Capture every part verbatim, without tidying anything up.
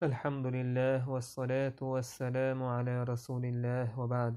الحمد لله والصلاة والسلام على رسول الله وبعد.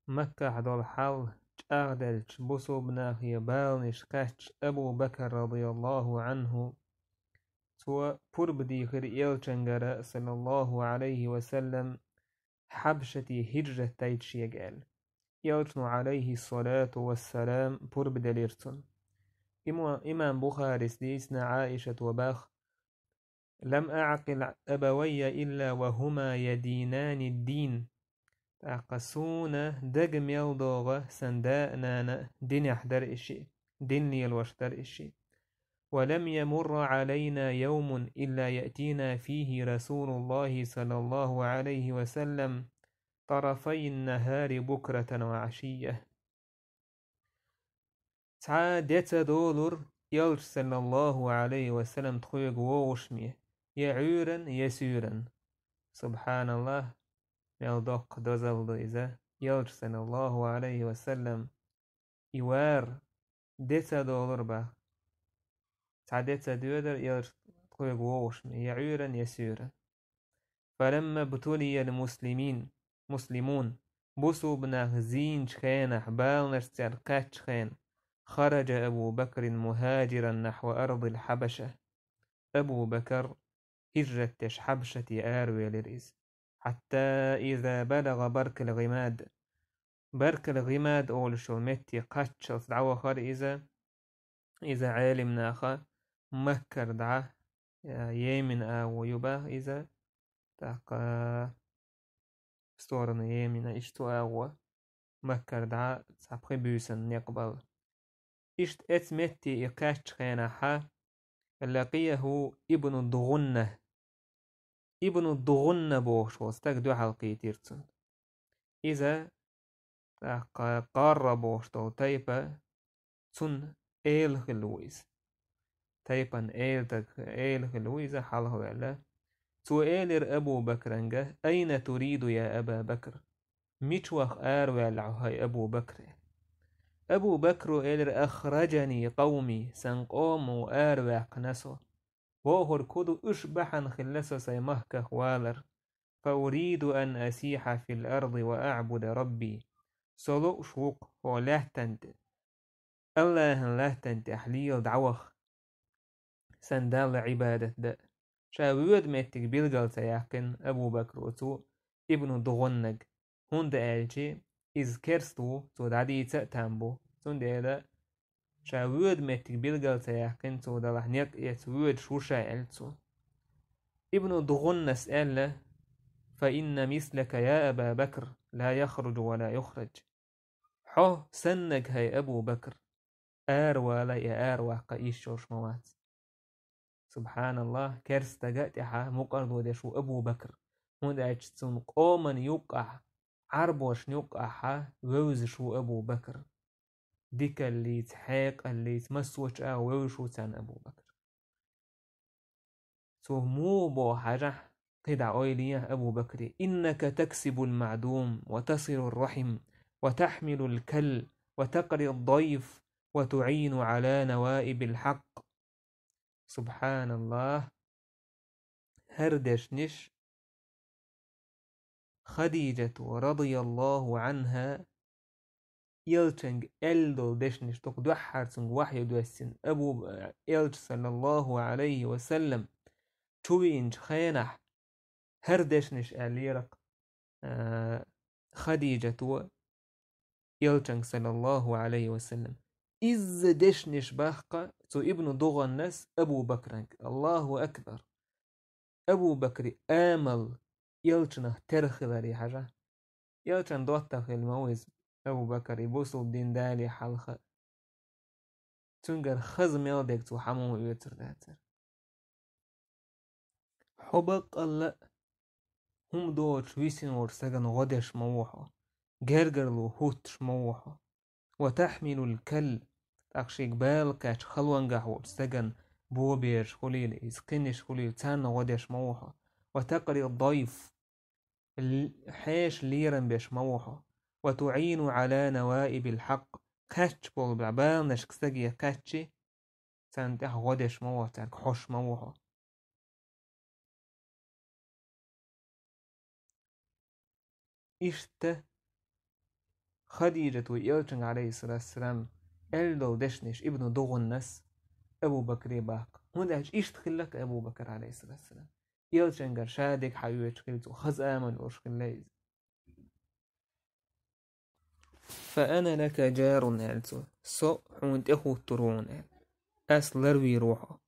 Маккахь долу хьал чӀагӀделча, бусулба нахе баланаш кхаьчча, Абу Бакр, радияллаху анхӀу, цо пурба дийхира элчангара, саллаллаху алейхи ва саллам, Хьабшате хӀижрат дайта шега аьлла. Элчано, алейхиссалату вассалам, пурба делира цунна. Има-, имам Бухарис дийцина, Ӏаишата бах: «لم أعقل أبوي إلا وهما يدينني الدين». ТӀаккха суна дага мел догӀу сан да а, нана а динехь дара и шиъ, дин лелош дара и шиъ. «ولم يمر علينا يوم إلا يأتينا فيه رسول الله صلى الله عليه وسلم طرفي النهار بكرة وعشية». Цхьа де ца долура элча, саллаллаху алейхи ва саллам, тхоьга вогӀуш ме, я Ӏуьйранна, я суьйранна. Субханаллах, мел доккха дозалла ду иза, элча, саллаллаху алейхи ва саллам, и вар де ца долура бах. Цхьа де ца доьдура элча тхоьга вогӀуш ме, я Ӏуьйранна, я суьйранна. «فلما ابتلي المسلمين، المسلمون», бусулба нах зийначу хенахь, баланаш церан кхаьччу хенахь, «خرج أبو بكر مهاجرا نحو أرض الحبشة». Абу Бакр хӀижрат деш Хьабшате аравелира иза. «حتى إذا بلغ برك الغماد». Баркал-ГӀимад олуш йолу метте кхаччалц дӀавахара иза. Иза Ӏелимнаха Маккара дӀа, я, Йемен агӀо ю бах иза, тӀаккха в сторону Йемена, иштта агӀо, Маккара дӀа цхьа пхи буьйсанна некъ бала. Иштта эцу метте и кхаьччу хенахьа, «لقيه ابن دغنة». Ибну ДугӀунна бохуш волу стаг дуьхьал кхийтира цунна. Иза, тӀаккха, Къарра бохуш долу тайпа, цунна эла хилла ву иза. Тайпана эла даг, эла хилла ву иза, хьалхаваьлла. Цо элира Абу Бакранга: «أين تريد يا أبا بكر؟» Мича ваха араваьлла хьо, хӀай Абу Бакр? Абу Бакро элира: «أخرجني قومي», сан къомо араваьккхина со. Бохург хӀун ду, уьш бахьана хилла со сайн махках валар. «فأريد أن أسيح في الأرض وأعبد ربي». Со лууш ву-кх хӀокху лаьттан тӀе, АллахӀан лаьттан тӀехь лела дӀаваха, сан Далла Ӏибадат дан. Ша воьду меттиг билгал ца яьккхина Абу Бакро цу Ибну ДугӀуннаг, хӀунда аьлча иза керста ву, цо дӀадийца а там бу. Цундела ша воьду меттиг билгал ца яьккхина цо, далахь некъ эца воьдуш ву ша, аьлла цо. Ибну ДугӀуннас аьлла: «فإن مثلك يا أبا بكر لا يخرج ولا يخرج». Хьо саннаг, хӀай Абу Бакр, аравала я араваккха йиш йолуш ма вац. СубхьаналлахӀ, керста стага а тӀехьа мукъарло деш ву Абу Бакр, хӀунда аьлча цунна къоман юккъахь, Ӏарбошна юккъахьа вевзаш ву Абу Бакр. Дикаллица, хьекъаллица, массочу агӀор вевзаш ву царна Абу Бакр. Цо муха боху хьажахь, кхидӀа ойла е Абу Бакре: «إنك تكسب المعدوم وتصل الرحم وتحمل الكل وتقري الضيف وتعين على نوائب الحق». СубхьаналлахӀ! ХӀара дешнаш Хадижата, радияллахӀу ӀанхӀа, элчанга аьлла долу дешнаш, дукха дуьххьара цуьнга вахьйу доьссина, Абу, элча, саллаллахӀу ӀалайхӀи ва саллам, чувеанчу хенахь, хӀара дешнаш аьллера-кх, а, Хадижата элчанга, саллаллахӀу ӀалайхӀи ва саллам. Изза дешнаш боху-кх цу Ибну ДугӀаннас Абу Бакранга. АллахӀу акбар! Абу Бакри амал элчанах тера хиларе хьажа. Элчан доттагӀа хилла ма ву иза, Абу Бакр, и бусулба дин дале хьалха. Цуьнгара хаза мел дерг цо хьан муха оьцур дацара. Хьо баккъалла а хӀума доцуш висина волчу стагана гӀо деш ма ву хьо, гергарло хӀуттуш ма ву хьо. «وتحمل الكل», тӀаккха шега бала кхаьчча халонгахь волчу стагана бобераш хуьлийла, иза кхиниш хуьлийла, царна гӀо деш ма ву хьо. «وتقري الضيف», л-, хьеша лерам беш ма ву хьо. «وتعين على نوائب الحق», кхаьчча болу баьхнашка стаге кхаьччи, царна тӀехь гӀо деш ма ву хьо, цаьрга хьош ма ву хьо. Иштта Хадижата элчанга, Ӏалайхиссалату вассалам, аьлла долу дешнаш Ибну ДугӀуннас Абу Бакре баккха. ХӀунда аьлча иштта хилла-кх Абу Бакр, Ӏалайхиссалату вассалам. Элчангара ша дерг хьаоьцуш хилла цо, хаза амал йолуш хилла иза. «فأنا لك جار», аьлла цо, со хьуна тӀехӀуттур ву хьуна аьлла. Ас ларвийр ву хьо.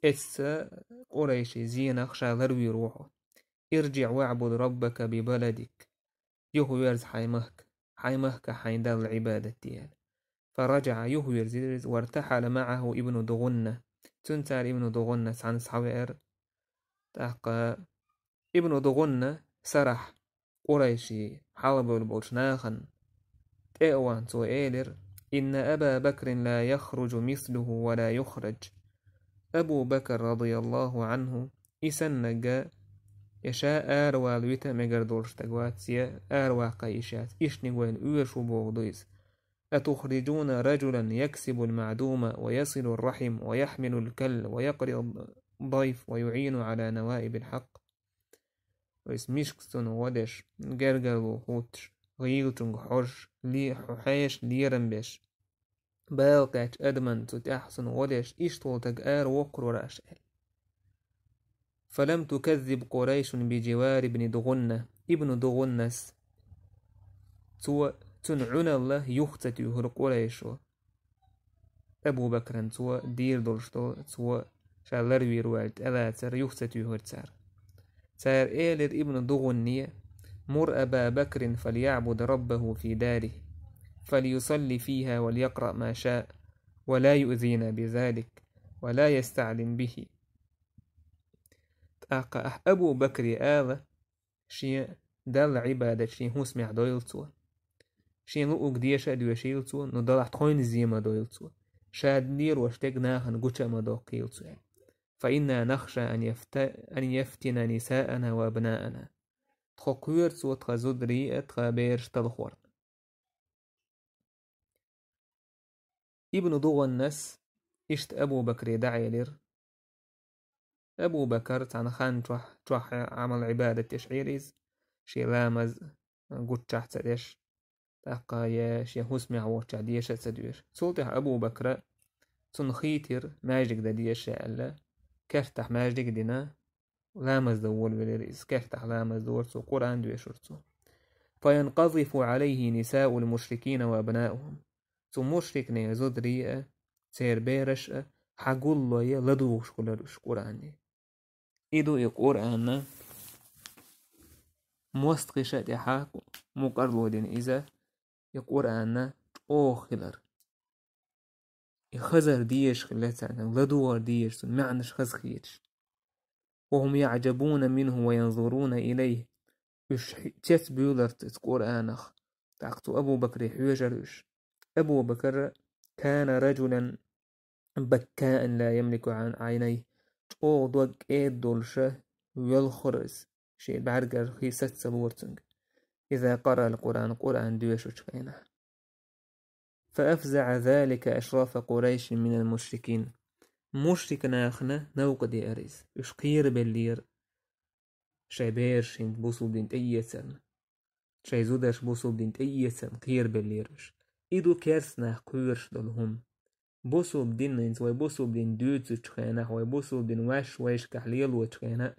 Эцца къурайшийн зенах ша ларвийр ву хьо. «ارجع واعبد ربك ببلدك». Юхаверза хьайн махка, хьайн махка хьайн Далла Ӏибадат де аьлла. فرجع, юхаверзира иза, وارتحل معه ابن دغنة. Цуьнан цара Ибну ДугӀунна цхьаьна схьавеара. ТӀаккха Ибну ДугӀунна сарахь къурайшийн хьалабевлла болчу нахана тӀе а вахана цо элира: «إن أبا بكر لا يخرج مثله ولا يخرج». Абу Бакр, радияллаху Ӏанху, и саннарг, я ша аравала вита а мегар долуш стаг вац, я араваккха йиш яц, ишттаниг вайна оьшуш ву бохург ду иза. «أتخرجون رجلا يكسب المعدوم ويصل الرحم ويحمل الكل ويقري الضيف ويعين على نوائب الحق». Вайс мишкаца цунна гӀо деш, гергарло хӀуттуш, гӀийлачуьнга хьожуш, ле-, хьо хьеша лерам беш, бала кхаьчча адамна цу тӀехь цунна гӀо деш, иштта волу стаг ара воккхур вара аша аьлла. «فلم تكذب قريش بجوار ابن دغنة». Ибну ДугӀуннас, цо, цуьнан Ӏуьналла юха ца туьйхира къурайшо. Абу Бакран цо дийр долуш долу, цо ша ларвийр ву аьлла тӀелацар юха ца туьйхира цара. Цара элира Ибну ДугӀунне: «مر أبا بكر فليعبد ربه في داره، فليصل فيها وليقرأ ما شاء، ولا يؤذينا بذلك، ولا يستعلن به». ТӀаккха ахь Абу Бакре ала, шен Далла Ӏибадат шен хӀусамехь дойла цо. Шен луург деша а доьшийла цо, но Даллахь тхойна зе ма дойла цо. Ша лелош дерг нахана гуча а ма доккхийла цо аьлла. «فإنا نخشى أن يفت-، أن يفتن نساءنا وأبناءنا». Тхо кхоьру цо тхан зударий а, тхан бераш талхорна. Ибну ДугӀуннас иштта Абу Бакре дӀаэлира. Абу Бакр цхьана хан чохь, чохь Ӏамал-Ӏибадат деш Ӏийра иза, шен ламаз гуччахь ца деш, тӀаккха я шен хӀусамехь воцчохь деша а ца доьшу. Цул тӀаьхьа Абу Бакра цунна хийтира, маьждиг дан деза ша аьлла, кертахь маьждиг а дина, ламаз дан волавелира иза, кертахь ламаз дора цо, Къуръан доьшура цо. «فينقذف عليه نساء المشركين وأبناؤهم». Цу мушрикнийн зударий а, церан бераш а хьагулло я ладугӀуш хуьлура уьш Къуръане. И ду и Къуръанна мостагӀаша тӀехь мукъарло дина иза, и Къуръанна чӀогӀа хилар. И хазар дезаш хилла царна, ладугӀар дезаш, цуьнан маьӀнаш хазахеташ. «وهم يعجبون منه وينظرون إليه». Уьш хьи-, цецбуьйлура цу Къуръанах. ТӀаккха цу Абу Бакре хьоьжура уьш. Абу Бакр: «كان رجلا بكاء لا يملك عن-، عينيه». ЧӀогӀа дог кӀеда долуша велхара иза. Шен бӀаьргара хи саца ца лора цуьнга. «إذا قرأ القرآن», Къуръан доьшучу хенахь. «فأفزع ذلك أشراف قريش من المشركين». Мушрик нахана новкъа деара иза. Уьш кхерабеллера шайн бераш хӀинца бусулба дин тӀеэцарна. Шайн зударш бусулба дин тӀеэцарна кхерабеллера уьш. И ду керста нах кхоьруш долу хӀума. Бусулба дин, хӀинца вай бусулба дин дуьйцучу хенахь, вай бусулба дин ваьш вайшкахь лелочу хенахь,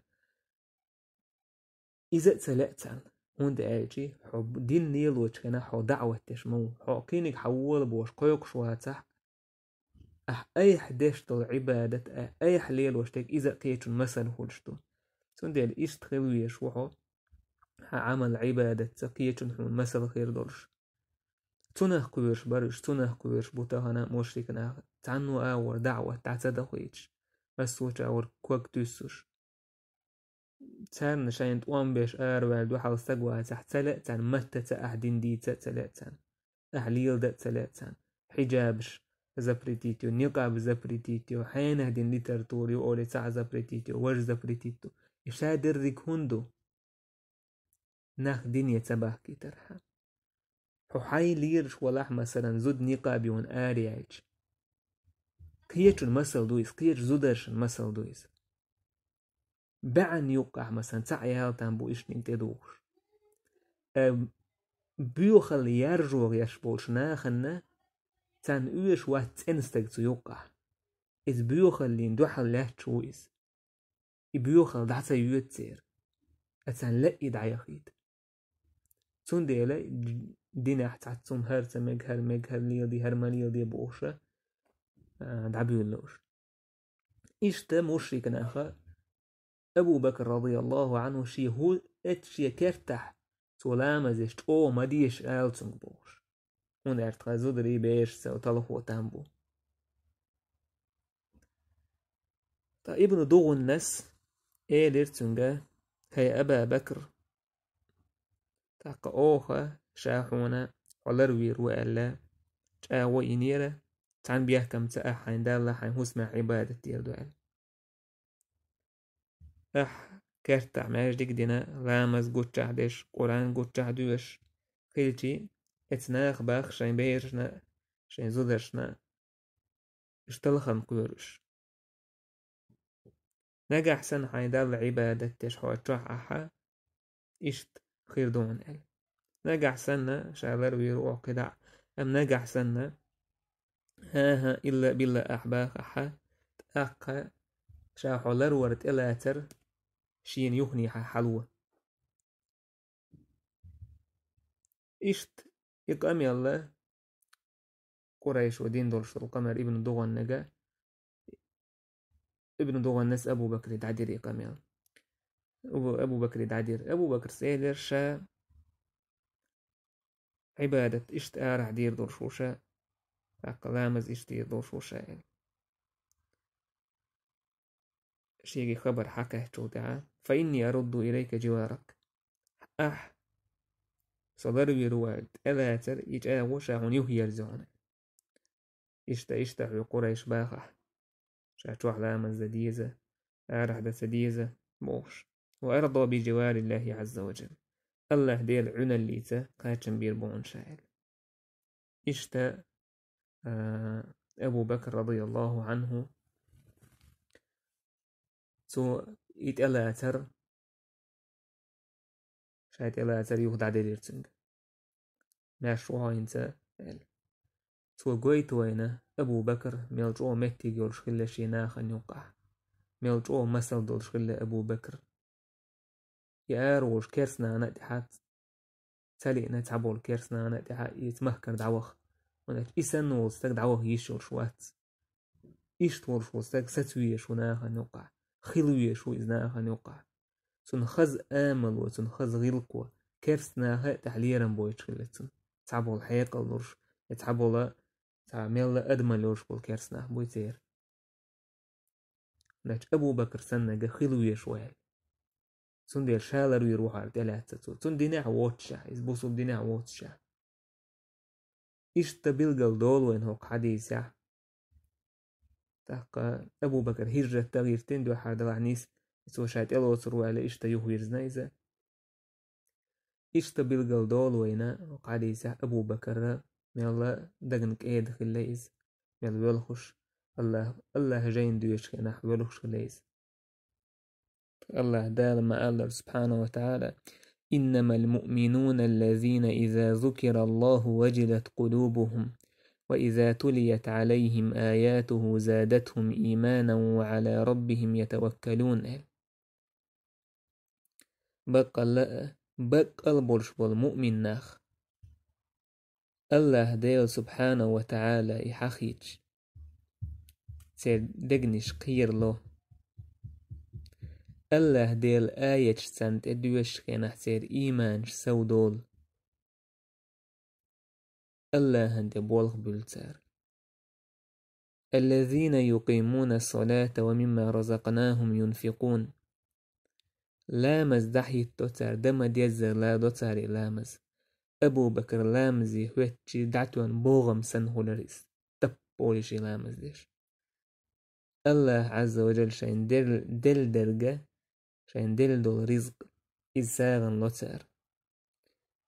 иза а ца лаьа царна, хӀунда аьлча хьо дин лелочу хенахь хьо даӀват деш ма ву, хьо кхиниг хьан вола бохуш кхойкхуш вацахь, ахь айхьа деш долу Ӏибадат, ахь айхьа лелош дерг иза а кхечун масал хуьлуш ду. Цундела иштта хила везаш ву хьо, хьан Ӏамал Ӏибадатца кхечун хьуна масал хир долуш. Цунах кхоьруш бара уьш, цунах кхоьруш бу тахана мушрик нах, цхьанна а агӀор даӀват дӀа ца дахийтуш, массо а чагӀор ког туьссуш. Царна шайна тӀом беш араваьлла дуьхьал стаг вацахь, ца лаьа царна, маттаца ахь дин дийца а ца лаьа царна, ахь леладан а ца лаьа царна. Хьиджабаш запретить ю, никъаб запретить ю, хьенех дин литература ю олий цхьа а запретить ю, важа запретить ю. И ша дерриг хӀунда ду? Нах дине ца бахкийтархьама. Хьо хьайн лелаш валахь, масалан, зуда никъаб юьйхина араяьлча. Кхечун масал ду иза, кхечу зударшан масал ду иза. БӀенна юккъехь, масалан, цхьаъ ял там бу иштаниг тӀедухуш. э, боьхалла яржо гӀерташ болчу нахана, царна оьшуш вац цӀена стаг цу юккъехь. Иза боьхаллина дуьхьал лаьтташ ву иза. И боьхалла дӀа ца йоьду церан, а царна лаьа и дӀаяхийта. Цундела динехь цхьацца хӀума хӀара ца мега, хӀара мега, хӀара леладе, хӀара ма леладе бохуш, а, дӀабуьйлу уьш. Иштта мушрик наха Абу Бакр радияллаху анху шен хӀу-, эцу шен кертахь цо ламаз деш чӀогӀа ма деша ала цуьнга бохуш. ХӀунда аьлча тхан зударий, бераш цу талхо там бу. Ткъа Ибн ДугӀуннас элира цуьнга: «ХӀай Аба Бакр, тӀаккха оха ша хьуна хьо ларвийр ву аьлла, чӀагӀо йинера, цхьана бехкамца ахь хьайн Далла хьайн хӀусамехь Ӏибадат дийр ду аьлла. Ахь кертахь маьждиг дина, ламаз гуччахь деш, Къуръан гуччахь доьшуш хилчи, эцу наха боху шайн берашна, шайн зударшна, уьш талхана кхоьру уьш. Нагахь санна хьайн Далла Ӏибадат деш хьо чохь ахьа, иштта хир ду хьуна», — аьлла. Нагахь санна, ша ларвийр ву оха кхидӀа, амма нагахь санна, хӀан-хӀа, илла-билла ахь боху ахьа, тӀаккха ша хьо ларвар тӀелацар шена юханехьа хьало. Иштта и къамел Къурайшо дина долуш долу къамел Ибн ДугӀуннага, Ибн ДугӀуннас Абу Бакре дӀадира и къамел. Абу, Абу Бакре дӀадира. Абу Бакрас элира ша Ӏибадат иштта арахь дийр долуш ву ша, тӀаккха ламаз иштта дийр долуш ву ша аьлла. Шега хабар хьакхаьччул тӀаьхьа: «Фа инни арудду илайка живарак». Ахь со ларвийр ву аьлла тӀелацар и чӀагӀо ша хьуна юхаерзо хьуна. Иштта, иштта хьоьга Къурайш боху ахь, ша чохь ламаз дан деза, арахь дан ца деза, бохуш. «Ва арда би живариллахи Ӏазза ва жалла». АллахӀ Делан Ӏуьналлица кхачам бийр бу хьуна ша аьлла. Иштта, а, Абу Бакр радияллаху анху, цо и тӀелацар, шайн тӀелацар юха дӀаделира цуьнга. Маьрша ву хьо хӀинца аьлла. Цо гойту вайна Абу Бакр мел чӀогӀа меттиг йолуш хилла шен нахана юккъахь, мел чӀогӀа масал долуш хилла Абу Бакр. И ара волуш керстанана а тӀехьа ца лиъна, цхьаболу керстанана а тӀехьа иза махкара дӀаваха. ХӀунда аьлча и санна волу стаг дӀаваха йиш йолуш вац. Иштта волуш волу стаг саца везаш ву нахана юккъахь, хила везаш ву иза нахана юккъахь. Цунна хаза амало, цунна хаза гӀиллакхо, керстанаха а тӀехь лерам бойтуш хилла цунна. Цхьаболу хьекъал луш, я цхьаболу, цхьа мелла а адамалла йолуш болу керстанах буй церан. Значит, Абу Бакр саннага хила везаш ву аьлла. Цундела ша ларвийр ву хьара тӀелаьцна цо. Цунна динехь воццушехь, иза бусулба динехь воццушехь. Иштта билгал долу вайна хӀокху хьадисехь. ТӀаккха Абу Бакр хӀижрат дан гӀиртина дуьххьара далахь нис, цо ша тӀелоцур ву аьлла, иштта юхавирзина иза. Иштта билгал долу вайна хӀокху хьадисехь Абу Бакр мелла дагна кӀеда хилла иза, мел воьлхуш, АллахӀ, АллахӀ жайна доьшучу хенахь воьлхуш хилла иза. АллахӀ Дала ма-аллара, субхьанаху ва тагӀала: «Иннамал муъминуна аллазина иза зукираллаху важилат къулубухум, ва иза тулият гӀалайхим аятуху задатхум ийманан ва гӀала раббихим ятаваккалун», — аьлла. Баккъалла а, баккъал болуш болу муъмин нах, АллахӀ Дела субхьанаху ва тагӀала и хьахийча, церан дегнаш кхерало. АллахӀ Делан аяташ царна тӀе доьшучу хенахь церан ийманаш совдолу. АллахӀан тӀе болх буьллу цара. «Аллазина юкъимуна ссалата ва мимма разакънахум юнфикъун». Ламаз дӀахӀитто цара, дан ма-деззара ладо цара и ламаз. Абу Бакр ламазе хӀоьттичи дӀатоьхна богӀам санна хуьлура иза, тапп олий шен ламаз деш. АллахӀ Ӏазза ва Жалла шайна дел-, делла дерг, шайна делла долу ризкъ, иза сагӀина ло цара.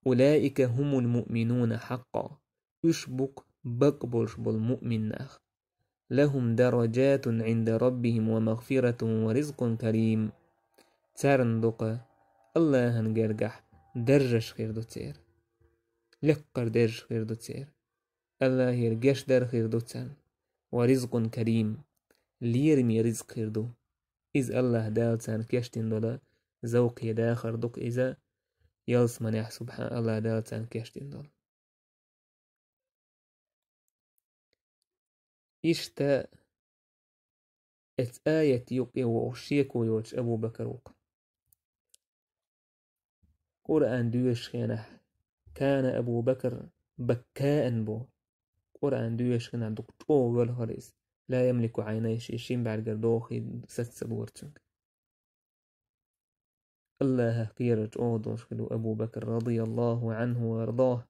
«Улаика хумул муъминуна хьакъкъа». Уьш бу-кх бакъ болуш болу муъмин нах. «Лахум дараджатун гӀинда раббихим ва магфиратун ва ризкъун карим». Царна ду-кх АллахӀан гергахь даржаш хир ду церан. Лекхара даржаш хир ду церан. Аллахьера гечдар хир ду царна. Ва ризкъун карим. Лераме ризкъ хир ду. Иза Аллахь Дала царна кечдина долу зовкхе дахар ду-кх иза, ялсаманехь, субхьан-, Аллахь Дала царна кечдина долу. Иштта эцу аят юкъе вохуш шеко йоцуш Абу Бакр ву-кх. Къуръан доьшучу хенахь, кана Абу Бакр баккаан бу. Къуръан доьшучу хенахь дукха чӀогӀа велхара иза. Ла ямлику Ӏайнай, шен шина бӀаьргара дохий саца ца лора цуьнга. Аллахьах кхерар чӀогӀа долуш хилла ву Абу Бакр, радияллаху Ӏанху ва ардоху.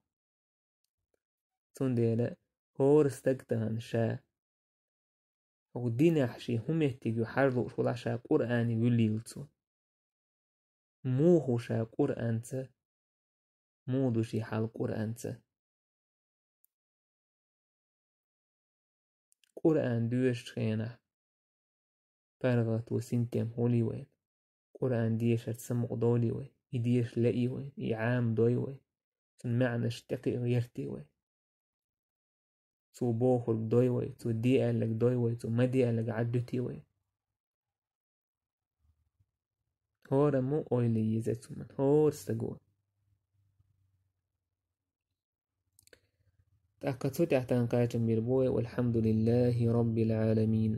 Цундела хӀора стаг тахана ша хӀокху динехь шен хӀун меттиг ю хьажа лууш волахь, ша Къуръане вуьллийла цо. Муха ву ша Къуръанца? Муха ду шен хьал Къуръанца? Къуръан доьшучу хенахь паргӀато, синтем хуьлий вайна? Къуръан дешарца самукъадолий вай? И деша лаьий вайна? И Ӏамадой вай? Цуьнан маьӀнаш тӀекхиа гӀертий вай? Цо бохург дой вай, цо де аьлларг дой вай, цо ма де аьлларг Ӏаддуьтий вай? ХӀора ма ойла еза цунна, хӀора стаго. ТӀаккха цу тӀехь тхан кхачам бийр бу вай, валхьамдулиллахи роббил Ӏаламин.